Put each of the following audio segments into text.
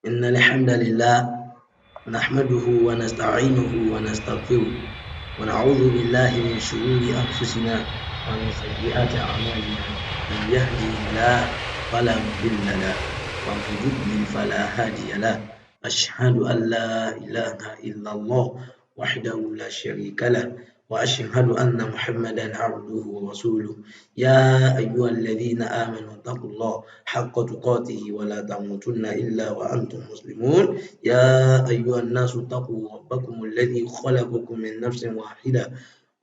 إن الحمد لله نحمده ونستعينه ونستغفره ونعوذ بالله من شرور أنفسنا ومن سيئات أعمالنا. من يهده الله فلا مضل له ومن يضلل فلا هادي له. أشهد أن لا إله إلا الله وحده لا شريك له، وأشهد أن محمدا عبده ورسوله. يا أيها الذين آمنوا اتقوا الله حق تقاته ولا تموتن إلا وأنتم مسلمون. يا أيها الناس اتقوا ربكم الذي خلقكم من نفس واحدة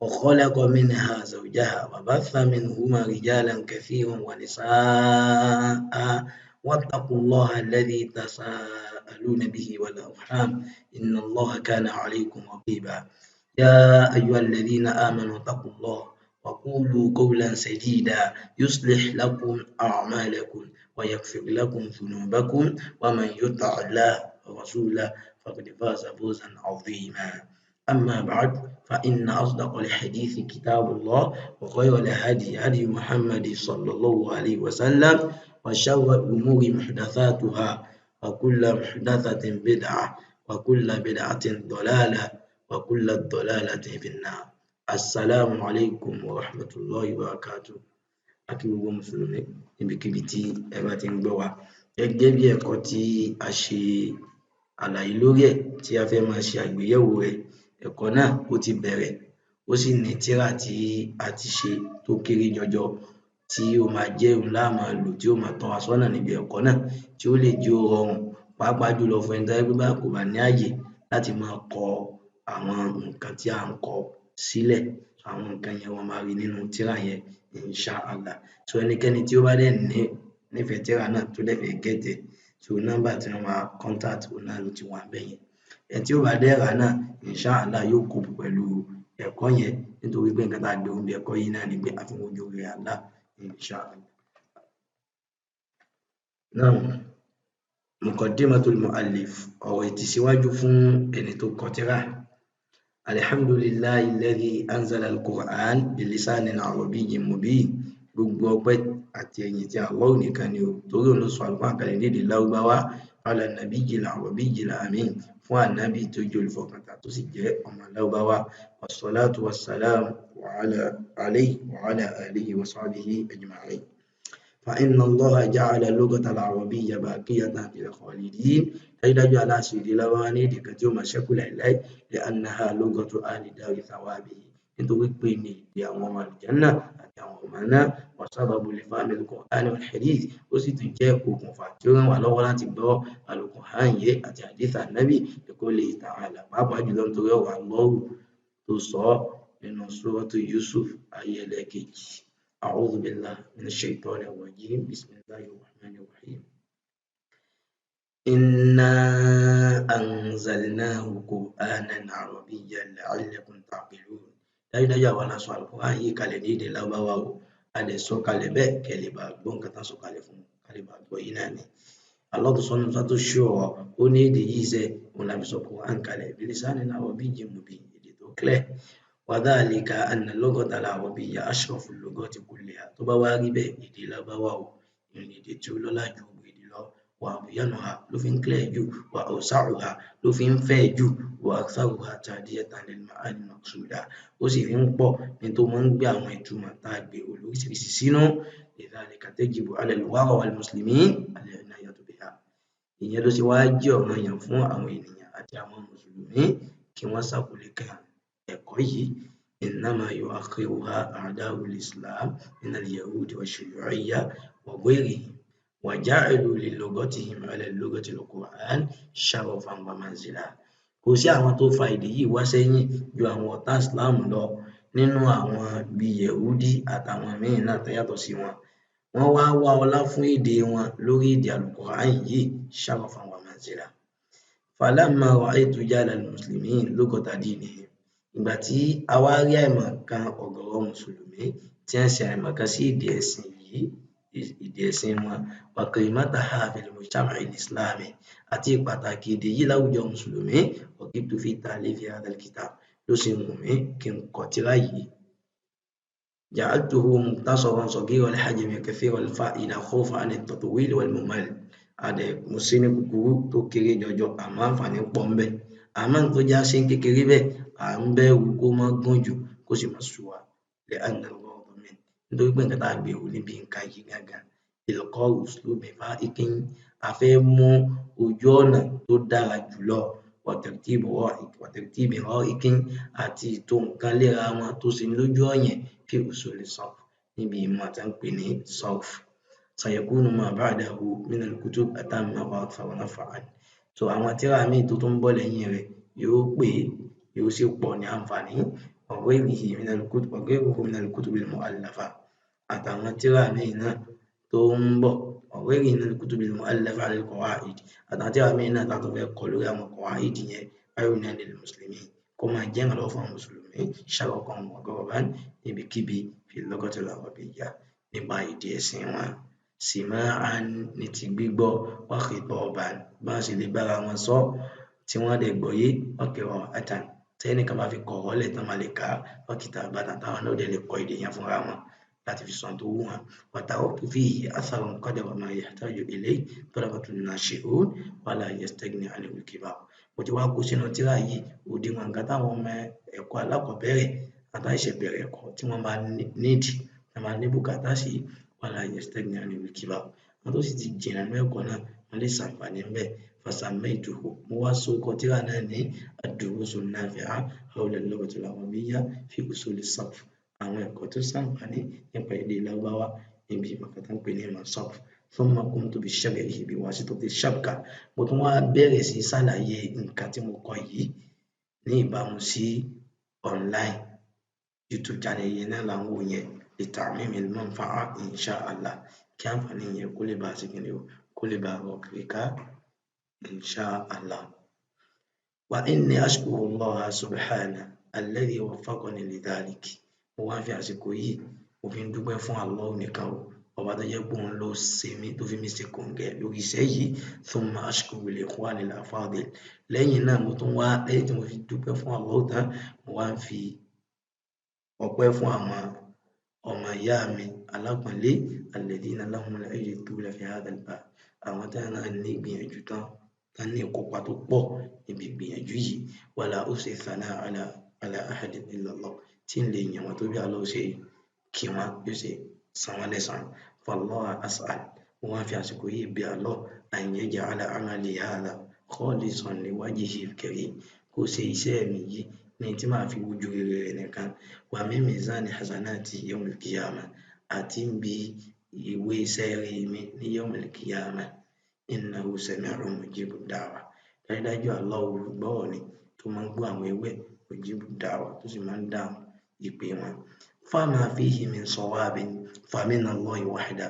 وخلق منها زوجها وبث منهما رجالا كثيرا ونساء، واتقوا الله الذي تساءلون به والأرحام إن الله كان عليكم رقيبا. يا أيها الذين آمنوا اتقوا الله وقولوا قولا سديدا يصلح لكم أعمالكم ويغفر لكم ذنوبكم، ومن يطع الله ورسوله فقد فاز فوزا عظيما. أما بعد، فإن أصدق الحديث كتاب الله، وخير الهدي هدي محمد صلى الله عليه وسلم، وشر الأمور محدثاتها، وكل محدثة بدعة، وكل بدعة ضلالة، وكل الضلالة في النار. السلام عليكم ورحمة الله وبركاته. A kí gbogbo mùsùlùmí níbikíbi tí ẹ bá ti ń gbọ́ wa. Gẹ́gẹ́ bí ẹ̀kọ́ tí a ṣe àlàyé lórí ẹ̀ tí a fẹ́ máa ṣe àgbéyẹ̀wò rẹ̀, ẹ̀kọ́ náà ó ti bẹ̀rẹ̀, ó sì ní tírà tí a ti ṣe tó kéré jọjọ tí ó máa jẹ́ òun lá máa lò, tí ó máa tọ́ wa sọ́nà níbi ẹ̀kọ́ náà, tí ó lè jẹ́ ó rọrùn, pàápàá jùlọ fún ẹni tó jẹ́ pé bá kò bá ní àyè láti máa kọ àwọn nǹkan tí à ń kọ sílẹ̀. Àwọn nǹkan yẹn wọ́n máa rí nínú tírà yẹn, insha Allah. So ẹnikẹ́ni tí ó bá dẹ̀ ní nífẹ̀ẹ́ tírà náà tó dẹ̀ fẹ́ get ẹ̀, so nọ́mbà tí wọ́n máa contact, òun náà ló ti wà ńbẹ̀ yẹn. Ẹni tí ó bá dẹ̀ rà náà, insha Allah, yóò cope pẹ̀lú ẹ̀kọ́ yẹn, nítorí pé nǹkan tá a gbèrò níbi ẹ̀kọ́ yìí náà ni pé a fi ń wojú rere Allah, insha Allah. Now, Muqaddimatul Mu'allif, ọ̀rọ̀ ìtìsíwájú fún ẹni tó kọ tírà. Alhamdulillahi alladhi anzala al-Qur'an bilisanin arabiyyin mubin. Gbogbo ọpẹ́ àti ẹ̀yìn tí Allah nìkan ni o, torí òun ló sọ Al-Qur'an kalẹ̀ ní èdè Lárúbáwá, ala nabiyyil arabiyyil amin, fún ànábì tó jẹ́ olùfọkàntán tó sì jẹ́ ọmọ Lárúbáwá. Wassalatu wassalamu alayhi wa ala alihi wa sahbihi ajma'in. Fa inna Allaha ja'ala al-lughata al-arabiyya baqiyatan lil khalidin. Dájúdájú, Allah ṣe èdè Lárúbáwá ní èdè kan tí ó máa ṣẹ́kù láìláì, li annaha lughatu ahli dari thawabihi, nítorí pé ní èdè àwọn ọmọ àlùjánnà àti àwọn ọmọ náà, wa sababu li fahmi al-Qur'an wal hadith, ó sì tún jẹ́ okùnfà tí ó ràn wá lọ́wọ́ láti gbọ́ Al-Qur'an yé àti hadith Ànábì, li qawlihi ta'ala, pàápàá jùlọ nítorí ọ̀rọ̀ Allahu tó sọ nínú Suratu Yusuf, ayé ẹlẹ́ẹ̀kejì. A'udhu billahi minash shaitani rrajim. Bismillahir rahmanir rahim. Inna anzalnahu Qur'anan arabiyyan la'allakum ta'qilun. Dájúdájú, àwa la sọ Al-Qur'an yìí kalẹ̀ ní èdè Lárúbáwá o. A dẹ̀ sọ kalẹ̀ bẹ́ẹ̀ kẹ́ lè bá gbọ́ nǹkan tán sọ kalẹ̀ fún, ká lè bá gbọ́ yìí náà ni. Allah tó sọ nínú Suratu Shura, ó ní èdè yìí sẹ́ òun la fi sọ Qur'an kalẹ̀, bilisanin arabiyyin mubin, èdè tó clear. Wa dhalika anna al-lughata al-arabiyya ashrafu al-lughati kulliha. Tó bá wá rí bẹ́ẹ̀, èdè Lárúbáwá o, ìrìn èdè tí ó lọ́lá ju gbogbo èdè lọ, wa abyanuha, ló fi ń clear jù, wa awsa'uha, ló fi ń fẹ̀ jù, wa aktharuha ta'diyatan lil ma'ani al-maqsuda, ó sì fi ń pọ̀ ní tó máa ń gbé àwọn ìtumọ̀ tá a gbèrò lóríṣiríṣi sínú. Lidhalika tajibu ala al-wara wal muslimin al-inayatu biha. Ìyẹn ló ṣe wá jẹ́ ọ̀ranyàn fún àwọn ènìyàn àti àwọn mùsùlùmí kí wọ́n ṣàkólé kan ẹ̀kọ́ yìí. Innama yu'akhiruha a'da'u al-islam min al-yahudi wash-shuyu'iyya wa ghayrihim wa ja'alu li lughatihim ala lughati al-Qur'an sharafan wa manzila. Kò sí àwọn tó fa èdè yìí wá sẹ́yìn ju àwọn ọ̀tá Islam lọ, nínú àwọn bíi Yẹ̀húdí àtàwọn míì náà tó yàtọ̀ sí wọn. Wọ́n wá wá ọlá fún èdè wọn lórí èdè Al-Qur'an yìí, sharafan wa manzila. Falamma ra'aytu jahla al-muslimin lughata dinihim, ìgbà tí a wá rí àìmọ̀kan ọ̀gọ̀rọ̀ mùsùlùmí tí wọ́n ṣe àìmọ̀kan sí èdè ẹ̀sìn yìí, èdè ẹ̀sìn wọn, wa qimataha fil mujtama'i al-islami, àti pàtàkì èdè yìí láwùjọ mùsùlùmí, ragibtu fi ta'lifi hadha al-kitab, ló ṣe wù mí kí n kọ tírà yìí. Ja'altuhu mukhtasaran saghira al-hajmi kathira al-fa'ida khawfan 'an at-tatwil wal-mumal. A dẹ̀ mo ṣe ní kúkúrú tó kéré jọjọ, àmọ́ àǹfààní pọ̀ ńbẹ̀. Àmọ́ n tó jẹ́ á ṣe ní kékeré bẹ́ẹ̀, à ń bẹ̀rù kó má gùn jù, kó sì má sú wa. لأن الغرض منه, nítorí pé nǹkan tá a gbèrò níbi nǹkan yìí gangan, إلقاء أسلوب فائق, a fẹ́ mú ojú ọ̀nà tó dára jùlọ, وترتيب رائق, àti ìtò nǹkan léra wọn tó ṣe ní lójú ọ̀yàn, في أصول الصرف, níbi ìmọ̀ tí wọ́n ń pè ní صرف. سيكون ما بعده من الكتب أتم وأكثر نفعا. So àwọn tírà míì tó tún ń bọ̀ lẹ́yìn rẹ̀ yóò pé, yóò sì pọ̀ ní àǹfààní. وغيره من الكتب وغيره من الكتب المؤلفة, àtàwọn tírà míì náà tó ń bọ̀, وغيره من الكتب المؤلفة على القواعد, àtàwọn tírà míì náà tá a tún fẹ́ kọ lórí àwọn قواعد yẹn, عونا للمسلمين, kó máa jẹ́ ìrànlọ́wọ́ fún àwọn mùsùlùmí, شرقا وغربا, níbikíbi, في اللغة العربية, nípa èdè ẹ̀sìn wọn, سماعا, ní ti gbígbọ́, وخطابا, bá ṣe lè bára wọn sọ tí wọ́n dẹ̀ gbọ́yé, وقراءة, tẹ́nìkan bá fi kọ̀rọ̀ lẹ̀ tán máa lè kà á, وكتابة, táwọn náà dẹ̀ lè kọ èdè yẹn fúnra wọn láti fi sọ ohun tó wù wọ́n. وتركت فيه أثرا قدر ما يحتاج إليه طلبة الناشئون ولا يستغني عنه الكبار. Mo ti wá kó sínú tírà yìí òdiwọ̀n nǹkan táwọn ọmọ ẹ̀kọ́ alákọ̀ọ́bẹ̀rẹ̀ àtàìṣẹ̀ bẹ̀rẹ̀ ẹ̀kọ́ tí wọ́n máa nídìí, tí wọ́n máa ní bùkátà sí, ولا يستغني عنه الكبار. Àwọn tó sì ti jìnnà nínú ẹ̀kọ́ náà, wọ́n lè ṣàǹfààní ńbẹ̀. فسميته, mo wá sọ orúkọ tírà náà ní الدروس النافعة حول اللغة العربية في أصول الصرف, àwọn ẹ̀kọ́ tó ṣàǹfààní nípa èdè Lárúbáwá níbi ìmọ̀ kan tó ń pè ní ìmọ̀ صرف. ثم قمت بشرحه بواسطة الشبكة, mo tún wá bẹ̀rẹ̀ sí ṣàlàyé nǹkan tí mo kọ yìí ní ìbámu sí online YouTube channel yẹn náà là ń wò yẹn, لتعميم المنفعة إن شاء الله, kí àǹfààní yẹn kó lè bá a ṣe kíni o, kó lè bá a rọ kiri ká إن شاء الله. وإني أشكر الله سبحانه الذي وفقني لذلك. Mo wá ń fi àsìkò yìí, mo fi ń dúpẹ́ fún Allah nìkan o, ọba tó jẹ́ pé òun ló ṣe mí, tó fi mí ṣe kòǹgẹ́ lórí iṣẹ́ yìí. ثم أشكر لإخواني الأفاضل, lẹ́yìn náà mo tún wá, lẹ́yìn tí mo fi dúpẹ́ fún Allah tán, mo wá ń fi ọpẹ́ fún àwọn ọmọ ìyá mi alápọ̀nlé, الذين لهم الأيدي الطولى في هذا الباب, àwọn tí wọn náà ní ìgbìyànjú tán, tán ní ìkópa tó pọ̀ níbi ìgbìyànjú yìí. ولا أحصي الثناء على أحد إلا الله, tí ń lè yìn wọ́n tó bí Allah ṣe kí wọ́n, bí ó ṣe san wọ́n lẹ́san. فالله أسأل, mo wá fi àsìkò yìí bí Allah, أن يجعل عملي هذا خالصا لوجهه الكريم, kó ṣe iṣẹ́ mi yìí ní tí màá fi wojú rere rẹ̀ nìkan, ومن ميزان حسناتي يوم القيامة, àti ń bi ìwé iṣẹ́ rere mi ní يوم القيامة. إنه سميع مجيب الدعوة, dájúdájú Allah olùgbọ́rọ̀ ni, tó máa ń gbọ́ àwọn ewé, مجيب الدعوة, tó sì máa ń dáhùn ìpè wọn. فما فيه من صواب فمن الله وحده,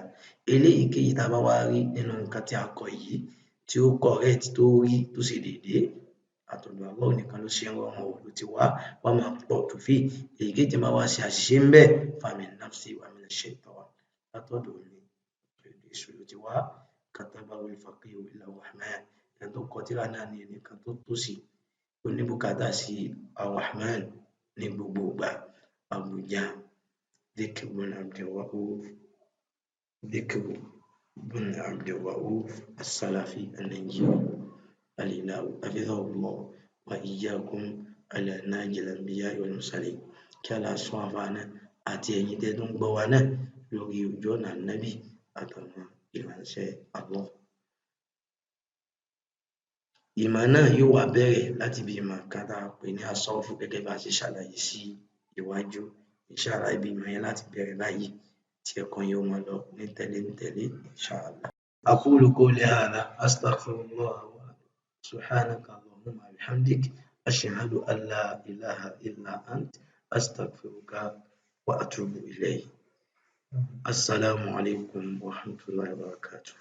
eléyìí kéyìí tá a bá wá rí nínú nǹkan tí a kọ yìí tí ó correct, tó rí, tó sì déédéé, àtọ̀dọ̀ Allah nìkan ló ṣe ń rọrùn o, ló ti wá. وما أخطأت فيه, èyíkéyìí tí n bá wá ṣe àṣìṣe ńbẹ̀, فمن نفسي ومن الشيطان, látọ̀dọ̀ mi, èṣù ló ti wá. كتبه الفقير إلى الرحمن, ẹni tó kọ tírà náà ní ẹnìkan tó tòṣì, tó ní bùkátà sí الرحمن ní gbogbo ìgbà. Abuja, ذكر بن عبد الرؤوف, ذكر بن عبد الرؤوف السلفي النيجيري الإله, حفظه الله وإياكم على نهج الأنبياء والمرسلين. Kí Allah ṣọ́ àfáà náà àti ẹ̀yin tẹ́ tún gbọ́ wa náà lórí ojú ọ̀nà Ànábì àtàwọn ìránṣẹ́ Allah. Ìmọ̀ náà yóò wá bẹ̀rẹ̀ láti ibi ìmọ̀ kan tá a pè ní الصرف, gẹ́gẹ́ bá a ṣe ṣàlàyé sí iwájú. إن شاء الله, ibi ìmọ̀ yẹn láti bẹ̀rẹ̀ báyìí tí ẹ̀kọ́ yẹn ó máa lọ ní tẹ̀lé-ń-tẹ̀lé إن شاء الله. أقول قولي هذا أستغفر الله. سبحانك اللهم وبحمدك، أشهد أن لا إله إلا أنت، أستغفرك وأتوب إليك. السلام عليكم ورحمة الله وبركاته.